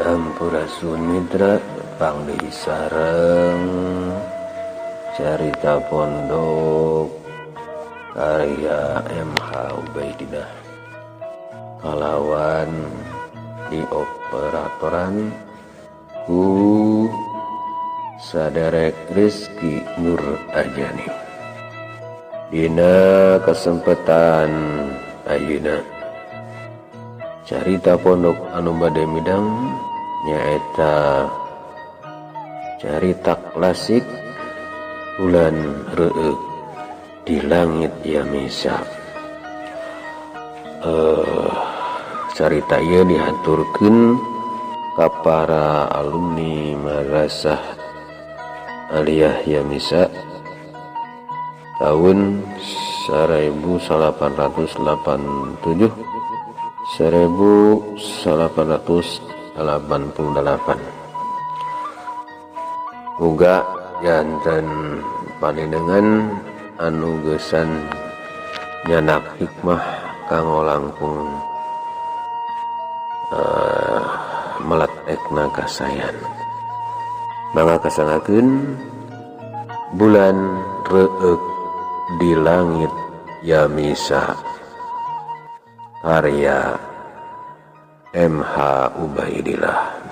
Sampurasun Mitra panggih sareng Carita Pondok karya MH Ubaidillah kalawan di operatoran ku saderek Rizky Nur Arjani. Dina kesempatan ayeuna carita pondok anu bade midang nyaeta carita klasik Bulan Reueuk di Langit Yamisa. Carita ieu dihaturkeun ka para alumni Madrasah Aliyah Yamisa tahun 1887 1888. Muga janten panenengan anu geusan nyanak hikmah kanggo langkung meletekna kasayan. Mangga kasangakeun Bulan Reueuk di Langit Yamisa karya MH Ubaidillah.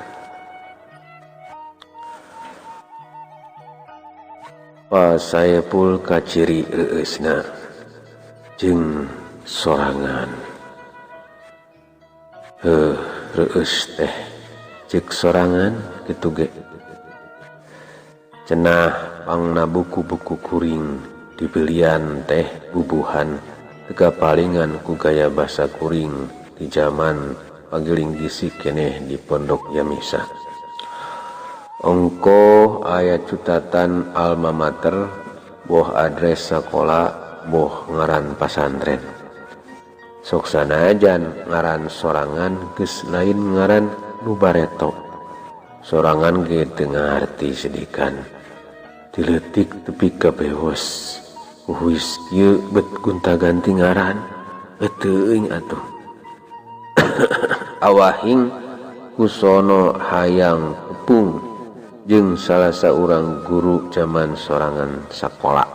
Pa Saepul kaciri reueusna jeung sorangan. Heuh, reueus teh ceuk sorangan kitu ge. Cenah pangna buku-buku kuring dibelian teh bubuhan teu kapalingan ku gaya basa kuring di jaman pagiling gisi keneh di Pondok Yamisa. Ongkoh aya cutatan alma mater boh adres sakola boh ngaran pasantren. Sok sanajan ngaran sorangan geus lain ngaran nu bareto. Sorangan ge teu ngarti sedikan. Ti leutik tepi ka bewos. Uhuis kieu bet gonta-ganti ngaran. Teuing atuh. Awahing kusono hayang tepung jeung salah saurang guru jaman sorangan sakola.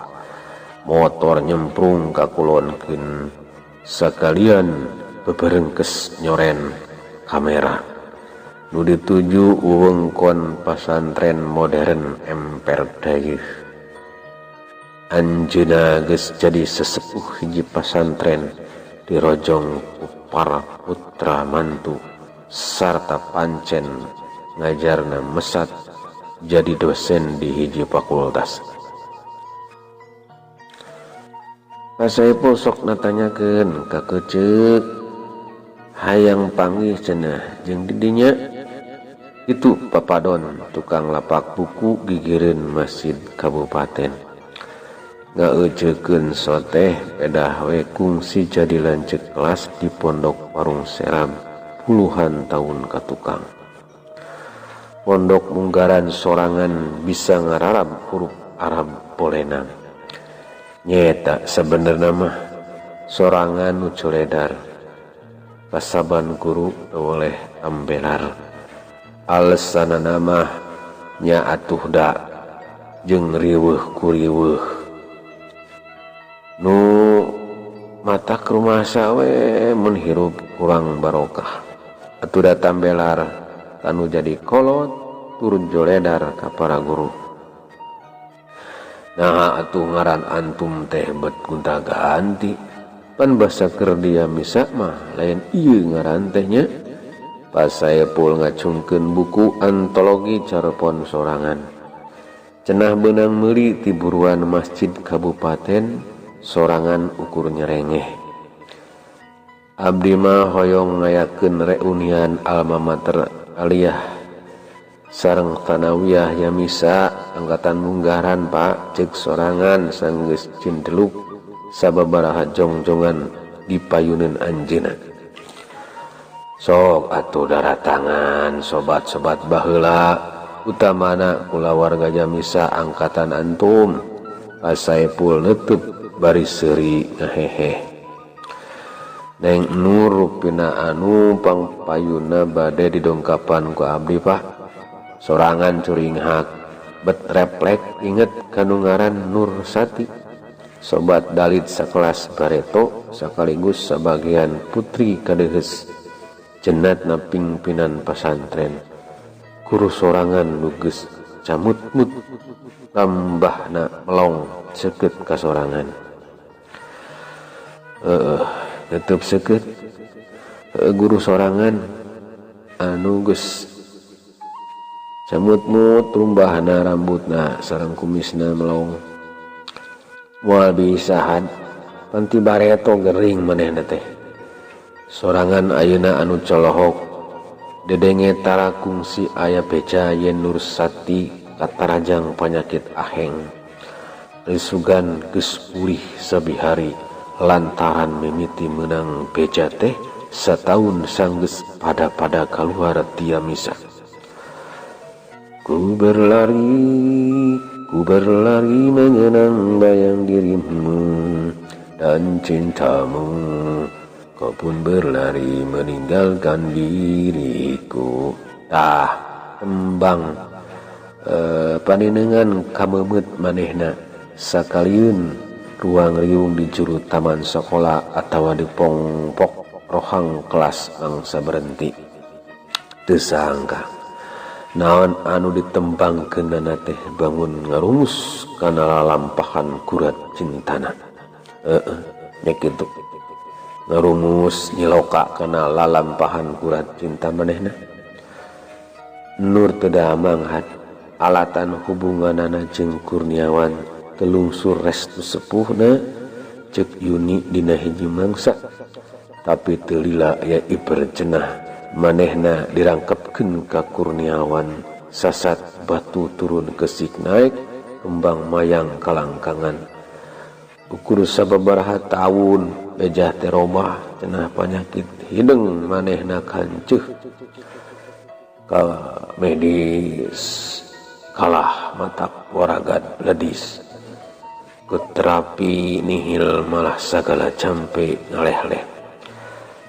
Motor nyemprung ka kulonkeun sakalian beberengkes nyoren kamera. Nu dituju wewengkon pasantren modern Emper Dayeuh. Anjeunna geus jadi sesepuh hiji pasantren dirojong ku para putra mantu sarta pancen ngajarna mesat jadi dosen di hiji fakultas. Ka Saepul sok natanyakeun ka keuceuk hayang panggih cenah jeung di dinya. Kitu papadon tukang lapak buku gigireun masjid kabupaten. Ngaeuceukeun soteh pedah we kungsi jadi lanceuk kelas di Pondok Warung Seram puluhan tahun ka tukang. Pondok munggaran sorangan bisa ngararab huruf Arab polenang. Nyeta sabenerna mah sorangan nu coledar. Kasaban guru teu weleh tambelar. Alesanana mah nya atuh da jeung riweuh ku riweuh. Nu matak rumasa we mun hirup kurang barokah. Atuh da tambelar kanu jadi kolot turun joledar ka para guru. Naha atuh ngaran antum teh bet gonta-ganti. Pan basa keur dia misa mah lain ieu ngaran teh nya. Pas Saepul ngacungkeun buku antologi carepon sorangan. Cenah beunang meuli ti buruan masjid kabupaten sorangan ukur nyerengeh. Abdi mah hoyong ngayakeun reunian alma mater aliyah sareng tsanawiyah Yamisa angkatan munggaran Pak ceuk sorangan sanggeus cindeluk sababaraha jongjongan dipayuneun anjeunna. Sok atuh daratangan sobat-sobat baheula utamana kulawarga Yamisa angkatan antum. Pas Saepul neutup bari seuri ngaheheh. Neng Nur rupina anu pangpayuna bade didongkapan ku abdi Pak. Sorangan curinghak bet reflek inget kanu ngaran Nur Sati. Sobat dalit sakelas bareto sekaligus sabagian putri kadehes cenatna pingpinan pasantren. Guru sorangan nu geus camutmut tambahna melong seukeut ka sorangan. Heeh, tetep seukeut. Guru sorangan anu geus camutmut rumbahna rambutna sareng kumisna melong. Moal bisahan panti bareto gering manehna teh. Sorangan ayeuna anu colohok dedenge tara kungsi aya beja yen Nur Sati katarajang panyakit aheng. Risugan geus pulih sabihari lantaran mimiti meunang beja teh sataun sanggeus pada-pada kaluar tia misa. Ku berlari mengenang bayang dirimu dan cintamu. Kau pun berlari meninggalkan diriku. Tah tembang paninengan kamemeut manehna sakaliun ruang riung di juru taman sekolah atawa di pongpok rohang kelas mangsa berhenti. Teu sangka naon anu ditembangkeunana teh bangun ngarumus kana lalampahan kurat cintana. Heeh, nya kitu. Ngarumus nyiloka kana lalampahan kurat cinta manehna. Nur teu damanghat alatan hubunganana jeung Kurniawan telungsur restu sepuhna ceuk Yuni dina hiji mangsa. Tapi teu lila aya iber cenah manehna dirangkepkeun ka Kurniawan sasat batu turun kesik naik kembang mayang kalangkangan. Ukur sababaraha taun bejah teh robah cenah panyakit hideung manehna kanceuh ka medis kalah matak waragat ledis. Ku terapi nihil malah sagala campe ngaleh-leh.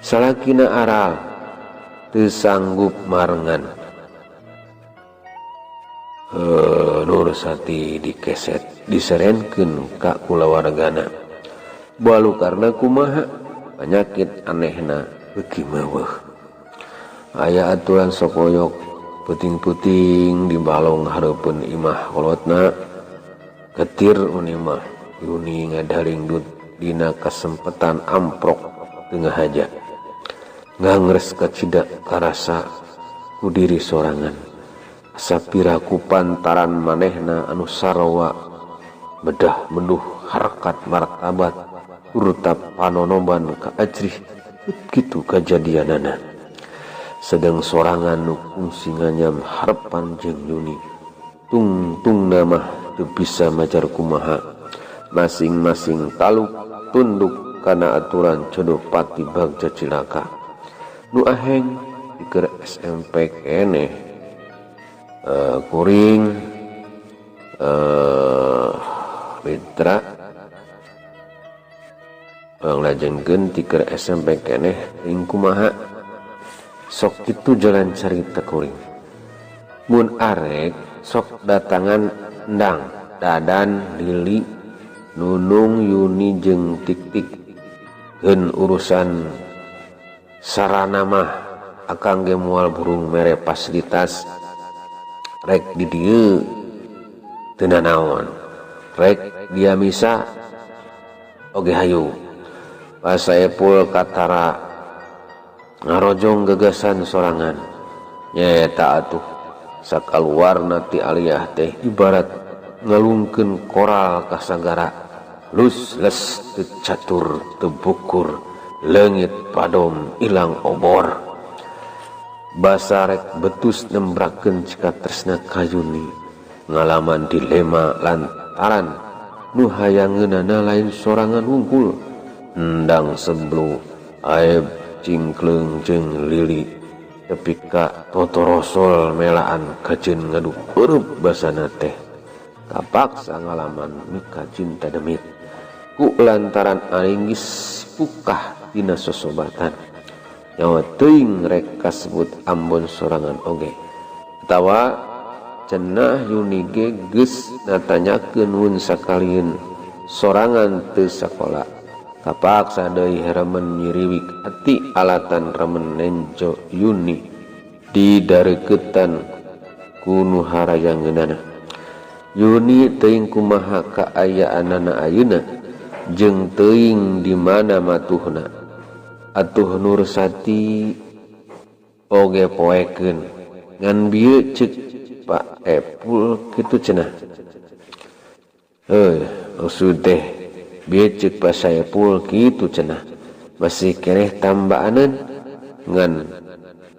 Salakina aral teu sanggup marengan. Nur Sati dikeset diserenkeun ka kulawargana. Balu karena kumaha penyakit anehna beuki meuweuh. Aya aturan sokoyok puting-puting di balong hareupeun imah kolotna. Ketir unimah Yuni ngadaringdut dina kasempetan amprok teu ngahaja. Ngangres kacida karasa ku diri sorangan. Sapira ku pantaran manehna anu sarwa bedah menduh harkat martabat turta panonoban ka ajrih kitu kajadianana. Sedang sorangan nu kungsi nganyam harepan jeung Yuni tungtungna mah teu bisa majar kumaha. Masing-masing taluk tunduk kana aturan jodoh pati bagja cilaka. Nu aheng dikeur SMP keneh. Kuring mitra nglajengkeun tiker SMP keneh ing kumaha sok kitu jalan carita kuring. Mun arek sok datangan endang Dadan Lili Nunung Yuni jeung Tik-tik. Geun urusan sarana mah akang ge moal burung mere fasilitas. Rek di dieu teu nanaon, rek dia misa oge hayu. Pasaepul katara ngarojong gagasan sorangan nyaeta atuh sakaluarna ti aliyah teh ibarat ngalungkeun koral ka sagara lus les teu catur teu bukur leungit padom ilang obor. Basarek betus nembrakeun cikatresna ka Yuni ngalaman dilema lantaran nu hayangeunana lain sorangan wungkul. Endang seblu aeb cingkleung jeung Lili tepi ka totorosol melaan kajeun ngadu eurup basana teh kapaksa ngalaman mika cinta demit ku lantaran aringgis pukah dina sosobatan. Nyawa teuing rek kasebut ambon sorangan oge. Atawa cenah Yuni ge geus natanyakeun mun sakalieun sorangan teu sakola. Kapaksa deui remen nyiriwik ati alatan remen nenjo Yuni di dareukeutan ku nu harayangeunana. Yuni teuing kumaha kaayaanana ayeuna jeung teuing di mana matuhna. Atuh Nursati oge poekeun ngan bieu ceuk Pak Epul kitu cenah. Heuh, maksud teh bieu ceuk Pak Saepul kitu cenah. Masih keneh tambaaneun ngan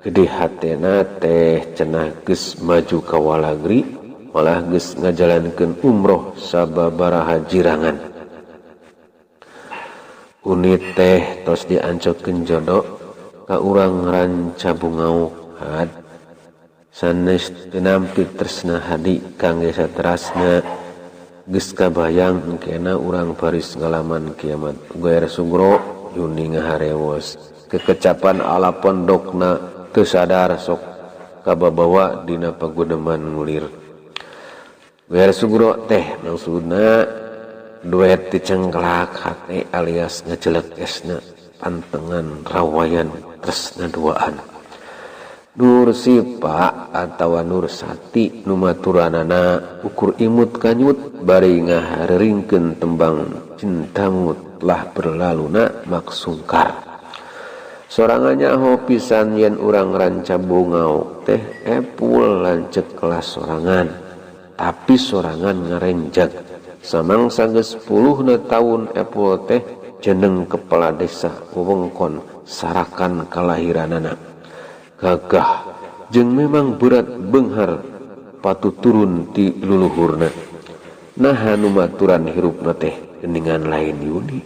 gede hatena teh cenah geus maju ka walagri malah geus ngajalankeun umroh sababaraha jirangan. Unit teh tos diancokeun jodoh ka urang Ranca Bungaok had sanes teu nampi tresna hadi kangge saterasna geus kabayang engkena urang baris ngalaman kiamat. Goer sugro Yuni ngaharewos kekecapan ala pondokna teu sadar sok kababawa dina paguneman ngulir. Goer sugro teh maksudna duet dicengklak hate alias ngejelek esna pantengan rawayan tresna duaan. Nur Sipa atawa Nur Sati nu maturanana ukur imut kanyut bari ngahareuringkeun tembang cintamu telah berlaluna maksungkar. Sorangannya ho pisan yen urang Ranca Bungaok teh Epul lanceuk kelas sorangan, tapi sorangan ngarenjag. Samangsa geus puluhna taun Epul teh jeneng kepala desa wewengkon Sarakan kalahiranana. Gagah jeung memang berat beunghar patuturun ti luluhurna. Naha nu maturan hirupna teh geuningan lain Yuni.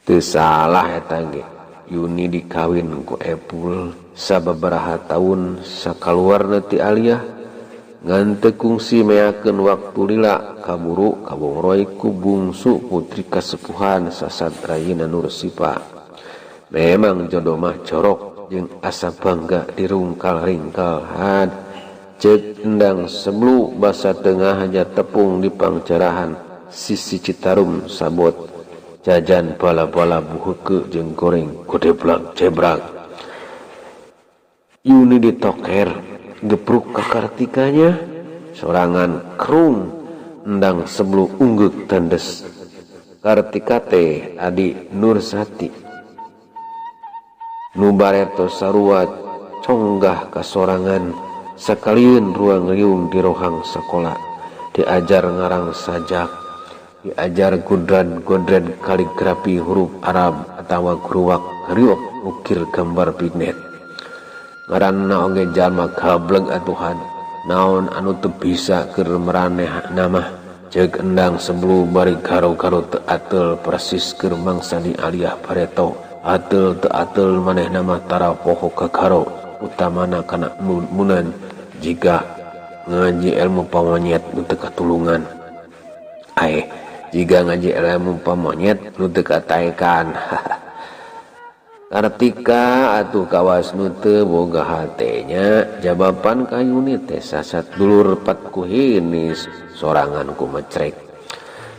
Teu salah eta ge. Yuni dikawin ku Epul sababaraha taun sakaluarna ti Aliyah ngan teu kungsi meakeun waktu lila kaburu kabongroy ku bungsu putri kasepuhan sasad rayina Nur Sipa. Memang jodoh mah jorok jeung asa bangga dirungkal-ringkal had ceuk endang seblu basa tengah aja tepung di pangcerahan sisi Citarum sabot jajan bala-bala buheukeuk jeung goreng godeblak jebrak. Yuni ditoker gepruk ka Kartikanya sorangan kerung endang seblu unggeuk tandes. Kartika teh adi Nursati nu bareto sarua conggah kasorangan sakalieun ruang riung di rohang sakola diajar ngarang sajak diajar godran-godran kaligrafi huruf Arab atawa gruwak riwak ukir gambar pinet. Ngaranna oge jalma gableg atuhan naon anu teu bisa keur maraneh namah ceuk endang seblu bari garo-garo teu ateul persis keur mangsa di Aliyah bareto. Ateul teu ateul maneh nama tara poho kagaro utamana kana munan jika ngaji ilmu pamonyet nu teu katulungan. Ae jika ngaji ilmu pamonyet nu teu kataekan. Kartika atuh kawas nu teu boga hatenya jawaban ka Yuni teh sasat dulur pat kuhinis sorangan ku mecrek.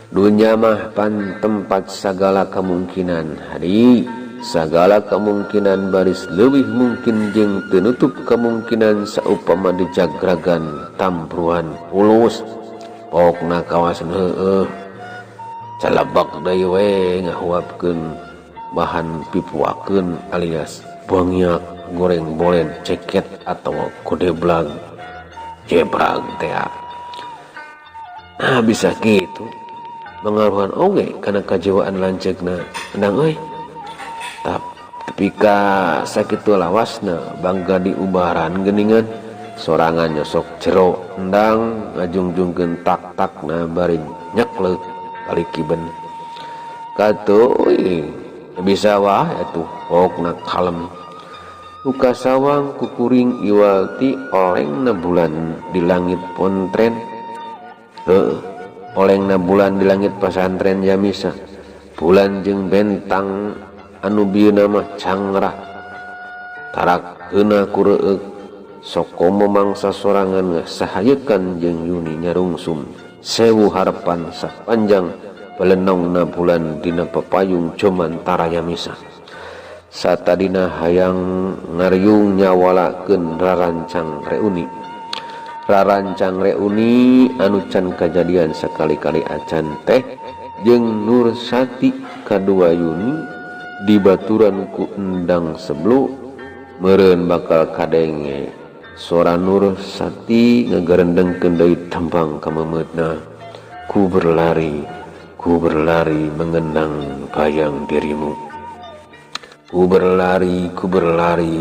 Dunya mah pan tempat sagala kemungkinan hari sagala kemungkinan baris leuwih mungkin jeung teu nutup kemungkinan saupama dijagragan tampruan ulus. Pokna kawasan heueuh calebak deui we ngahuapkeun bahan pipuakeun alias bangiak goreng bolen ceket atau kodeblag jebrag teh. Nah bisa kitu mengaruhan oge kana kajiwaan lanceukna endang euy. Tapi ka sakitu lawasna bangga diubaran geuningan sorangan nyosok jero endang ngajungjungkeun tak-takna bari nyekleuk kalikiben. Katuh bisa wah atuh pokna kalem. Luka sawang kukuring iwal ti olengna bulan di langit pontren. Heuh, olengna bulan di langit pasantren Jamisa. Bulan jeung bentang anu bieuna mah cangrah tarak keuna ku reueuk sokomo mangsa sorangan ngasahayekan jeung Yuni nyarungsum sewu harapan sapanjang belenongna bulan dina pepayung jomantara Yamisa. Satadina hayang ngariung nyawalakeun rarancang reuni. Rarancang reuni anu can kajadian sakali-kali acan teh jeung Nur Sati kadua Yuni dibaturan ku Endang Seblu meureun bakal kadenge. Sora Nur Sati ngagerendengkeun deui tembang kamemeutna. Ku berlari mengenang bayang dirimu. Ku berlari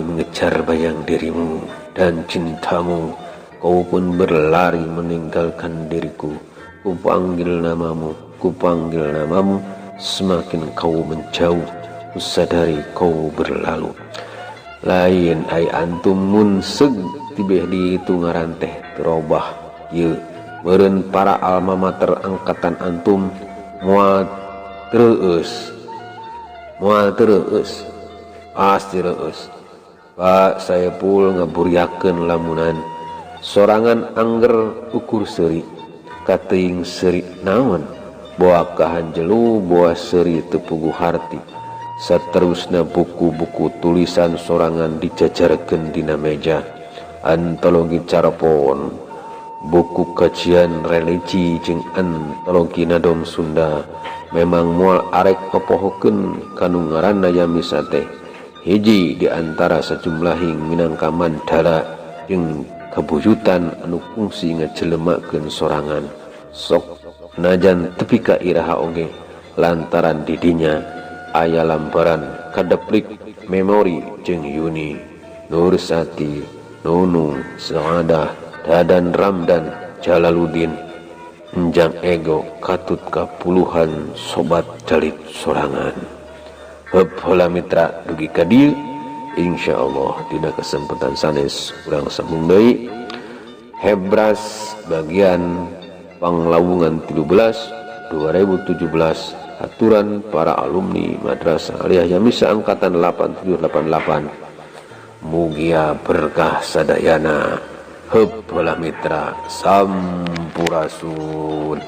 mengejar bayang dirimu dan cintamu. Kau pun berlari meninggalkan diriku. Ku panggil namamu, semakin kau menjauh, ku sadari kau berlalu. Lain ai antum mun seg tibeh di itu ngaran teh terobah ieu meureun para alma mater angkatan antum moal terus pasti reueus. Pak Saepul ngaburiakeun lamunan sorangan angger ukur seuri kateuing seuri naon boa kahanjelu boa seuri teu puguh harti. Saterusna buku-buku tulisan sorangan dijajarkeun dina meja, antologi carapon, buku kajian religi jeung antologi nadom Sunda. Memang moal arek popohokeun kanu ngaranna Yamisa teh hiji di antara sajumlahing minangka mandala jeung kabuyutan anu kungsi ngajelemakeun sorangan. Sok najan tepi ka iraha oge lantaran didinya aya lambaran kadeplik memori jeung Yuni, Nur Sati, Nunung, Saadah, Dadan Ramdan, Jalaluddin, Enjang Ego katut ka puluhan sobat jalit sorangan. Heup heula mitra dugi ka dieu, insyaallah dina kesempatan sanes urang sambung deui Hebras bagian Panglawungan 13 2017 aturan para alumni Madrasah Aliyah Yamisa angkatan 8788. Mugia berkah sadayana. Heup heula mitra, sampurasun.